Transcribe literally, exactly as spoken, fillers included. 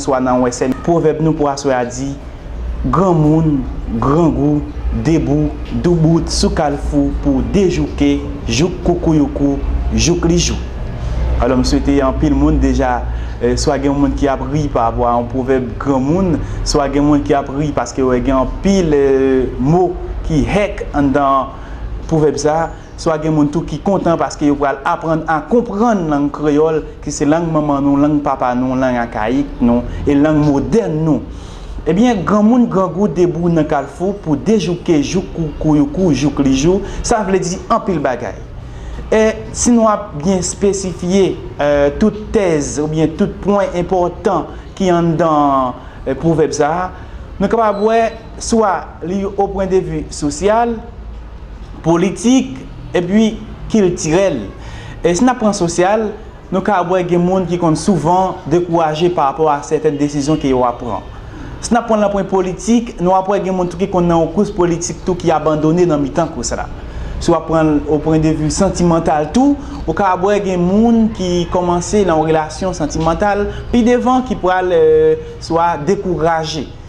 swa nan wè sèl pwovèb nou pou aswè a di, granmoun, grangou, debou, doubout sou kalfou pou dejouke, jouk koukouyoukou, jouk li jou. Alò, m swete anpil moun deja, eh, swa gen moun ki ap ri pa rapò a yon pwovèb granmoun, swa gen moun ki ap ri paske yo wè gen anpil, eh, mo ki hèk anndan pwovèb sa a, swa gen moun tou ki kontan paske yo pral aprann a konprann lang kreyòl, ki se lang manman nou, lang papa nou, lang akayik nou, e lang modèn nou. Ebyen, granmoun grangou debou nan kalfou pou dejouke jouk koukouyoukou, jouk li jou, sa vle di anpil bagay. E si nou ap byen espesifye, eh, tout tèz oubyen tout pwen enpòtan ki anndan, eh, pwovèb sa a, nou kapab wè swa li o pwen de vi sosyal, politik, epi kiltirèl. E si n ap pran sosyal, nou ka wè gen moun ki konn souvan dekouraje pa rapò a sètèn desizyon ke yo ap pran. Si n ap pran nan pwen politik, nou ap wè gen moun tou ki konn nan yon kous politik tou ki abandone nan mitan kous la. Si w ap pran o pwen de vi santimantal tou, ou ka wè gen moun ki kòmanse nan yon relasyon santimantal pi devan ki pral, eh, swa dekouraje.